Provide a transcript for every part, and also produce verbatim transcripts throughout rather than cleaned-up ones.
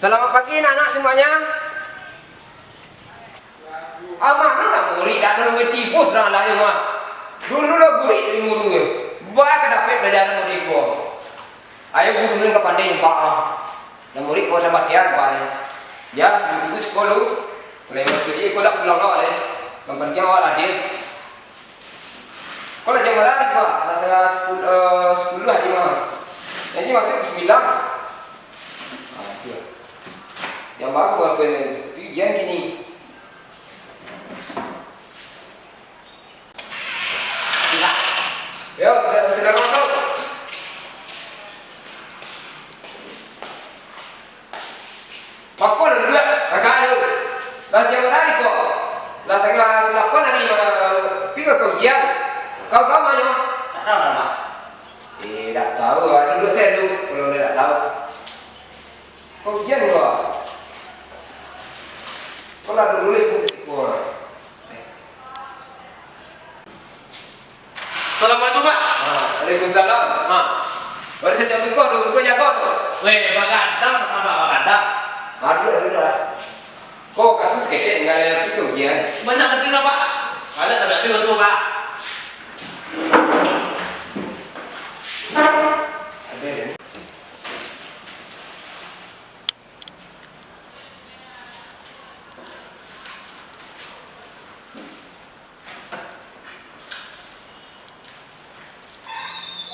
Selamat pagi, anak-anak semuanya. Amanah lah murid dak ado nan tibo surang lah, yo, mah. Dulu lah gurik dari muru, yo. Ba ka dapek pelajaran murid ko. Ayo guru nan ka pandai nyumpah, ah. Nan murid ko tambah tiar, ba, ni. Ya, guru siko lu. Mulai masuk, eh, ko dak pulang awak, ni. Nan pantiang awak lah hadir. Ko lah jam bara tadi, Pak? Lah salah sepuluh, eh, sepuluh tadi, mah. Jadi masuk pukul sembilan. Ah, itu. Jam bara aku apa ni? Tapi ujian kini. Yo, sudah, sudah masuk. Pakul duduak kakak tu. Lah jam bara ko? Lah satangah salapan hari, ma-, pi ka ujian. Kau, kau ma nyo? Tak tahu lah, Pak. Eh, tak tahu lah. Duduk sajo dulu, kalau dah tak tahu. Kau ujian ko? Kau lah dulu ikut siko. Assalamualaikum, Pak. Ah, waalaikumsalam. Ha. Baru sajo buka tu, buka jago tu. Weh, bagadang, Pak, bagadang. Aduh, aduh, dah. Kok katu saketek tinggal dalam tu, Jian? Banyak ngerti lah, Pak. Banyak tapi waktu, Pak. Ada ni.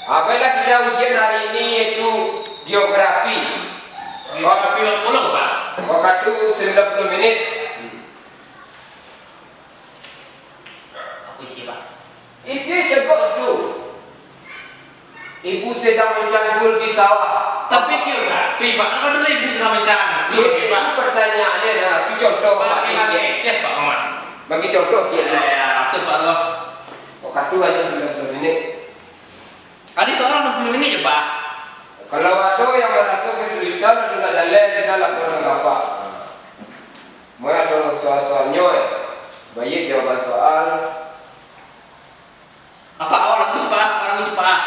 Apolah kita ujian hari ini, yaitu geografi. Geografi berapa puluh, Pak? Waktu sembilan puluh minit. Apa isi, Pak? Isi cekok situ. Ibu sedang mencangkul di sawah. Tapi geografi, Pak, kan dulu ibu sedang mencangkul. Iya, Pak. Itu pertanyaannya, nah, itu contoh, Pak, Pak, ini. Siap, Pak Muhammad. Bagi contoh, Cik. Ya, ya, maksud, Pak, Allah. Kok katu aja sembilan puluh minit? Tadi seorang enam puluh minit ya, Pak? Kalau ada yang merasa kesulitan atau nak jalan, bisa lapor ke Bapak. Mau ada soal-soalnya, eh. Banyak jawaban soal. Apa awak lagu cepat? Awak lagu cepat.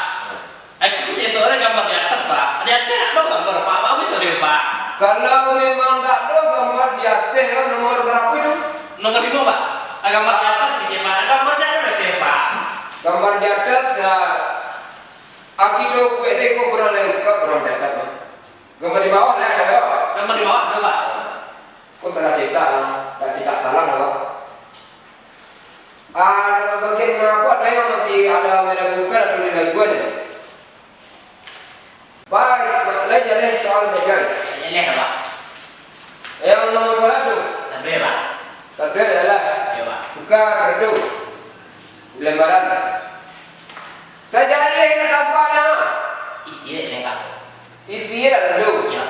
Aku kecek soalnya gambar di atas, Pak. Di atas tak ada gambar, Pak. Apa cari, Pak? Kalau memang tak ada gambar di atas, ya, nomor berapa itu? Nomor lima, Pak. Ah, gambar di atas dikit, Pak. Gambar di atas dikit, Pak. Gambar di atas, ya. Aki tu kuek siko kurang lengkap, kurang catat, Pak. Gambar di bawah lah ada, ya? Gambar di bawah ada, Pak. Kok salah cetak, ah? Tak cetak salah, Pak. Ah, bagian apa ada yang masih ada meragukan atau diragukan, ya? Baik, Pak. Lain jaleh soal bagian. Jaleh, Pak. Yang nomor berapa tu? Sampai, Pak. Sampai, ya lah. Ya, Pak. Buka kartu. Lembaran. Sajaleh nak tambah lah. Isi je, Pak. Isi je lah dulu. Ya.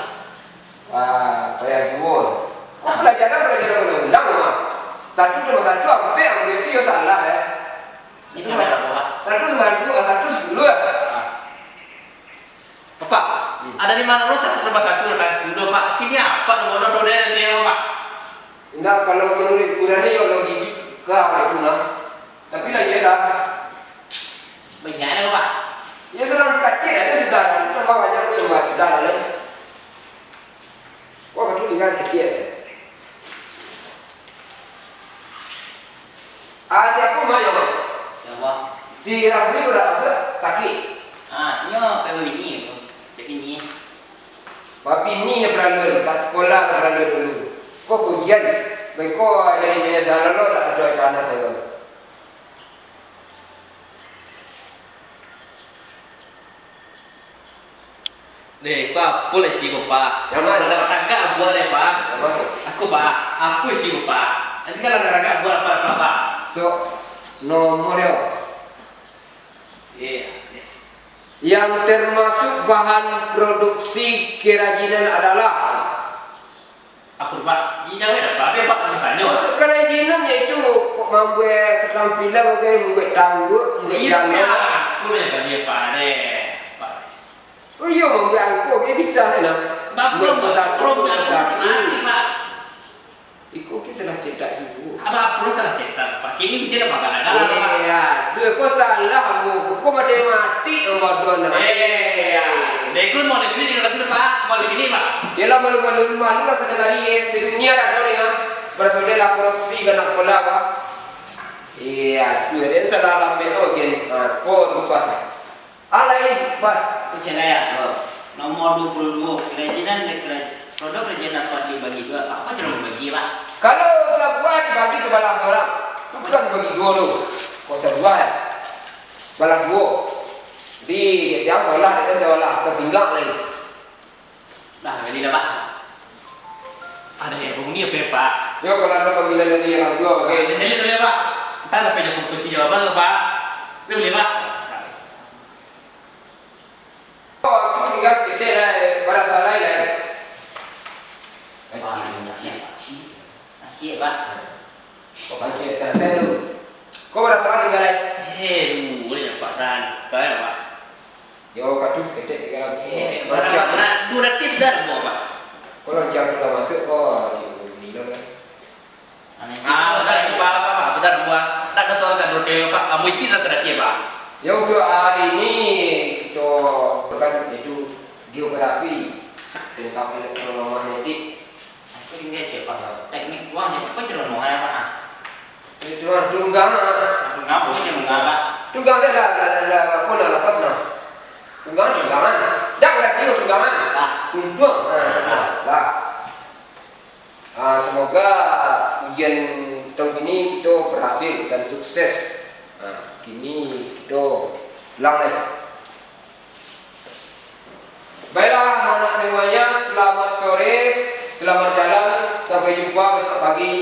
Ah, payah juo. Kok pelajaran, pelajaran ulang-ulang, Mak? Satu tambah satu, hampir, hampir itu ya salah, ya. Itu, Pak. Satu tambah dua, satu sepuluh, ya. Ah. Bapak, hmm, ada di mana lo satu tambah satu tambah sepuluh, Pak? Kini apa tu bodoh tu dia, dia, Pak? Indak, kalau menurut ukuran ni, ya logika itu, nah. Tapi lah, iyalah. Banyak lah, Pak. Ya, surang sakacik aja sudah, nanti tambah banyak tu, tambah sudah lah, leh. Wah, betul tinggal sakacik aja. Ah, siapa, Mak, ya, Mak? Siapa? Si Rafli udah masuk sakit. Ah, nyo, kalau ini tu. Jadi ni. Tapi ni nyo perlu, tak sekolah perlu dulu. Kok ujian? Beko jadi penyesalan lo, tak sadar tanah saya. Deh, ko apo lah isi ko, Pak? Yang mana? Tagak-tagak buah deh, Pak. Yang mana? Aku, Pak. Apo isi ko, Pak? Nanti kan tagak-tagak buah, Pak, Pak, Pak. So, nomor yo. Iya, iya. Yang termasuk bahan produksi kerajinan adalah. Apo, Pak? Inyo awak dak apo-apo, Pak, nak tanyo. Maksud karajinan yaitu kok mambuek keterampilan, mungkin mambuek tangguak, mambuek jalan. Iyo, Pak. Aku nak tanyo, Pak, deh, Pak. Oh iyo, mambuek angko, oke, bisa, kan, nah? Mambuek pesatu, pesatu. Pak. Iko, oke, salah cetak juo. Apo, apo salah cetak, Pak? Kini bisa dah makan, Pak. Iya, duh, kok salah, Bu. Kok matematik, nomor dua, nah. Iya. Bagus, maulid ini tinggal satu, Pak. Maulid ini, Pak. Yalah, malu-malu, malu lah sadari, eh. Sadunia dah tahu, ya. Baraso dek lah korupsi ka anak sekolah, Pak. Iya, tu dia salah lambek tu, gini. Ha, ko tu pas. Alai pas. Kucing ayah. Ha. Nomor dua puluh dua, kerajinan dan keraj-, produk kerajinan dapat dibagi dua. Apa cara membagi, Pak? Kalau sabuah dibagi sabalah sorang, bukan bagi dua tu. Kok sabuah, ya? Sabalah dua. Jadi, yang sabalah, dia kan sabalah, tersinggah lagi. Dah, bali lah, Pak. Ada yang bunyi apa ya, Pak? Yo, kalau ada panggilan dari yang dua, oke. Ada yang boleh, Pak. Entah lah, apa yang suruh kunci jawaban lo, Pak. Boleh, Pak. Oh, itu tinggal seketek lah, eh, barasa lai lah, eh. Wah, nasihat, Pak. Nasihat, Pak. Kok pancik santai tu? Kau barasa tinggal lai? Eh, dulu ni nampak santai, Pak. Yo, katu seketek tinggal. Eh, barang nak dua ratus sudah ada buah, Pak. Kau loncang tu dah masuk, kau di, di, di, Ah, sudah ada buah, Pak, Pak. Sudah ada buah. Tak ada soal gaduh, Pak. Kamu isi lah sedikit, Pak. Ya, untuk hari ini, kita kan itu geografi tentang elektromagnetik. Aku tinggal cek, Pak. Teknik buang je, Pak. Kau cerita mau apa, Pak? Itu tunggang. Tunggang, apa cerita, Pak? Tunggang dia lah, lah, lah, lah, apa lah, lepas lah. Tunggang, tunggangan. Dah, berarti tunggangan. Ah. Untung. Nah, lah. Ah, semoga ujian tahun ini kita berhasil dan sukses. Ah, kini kita pulang lai. Baiklah, anak semuanya, selamat sore, selamat jalan, sampai jumpa besok pagi.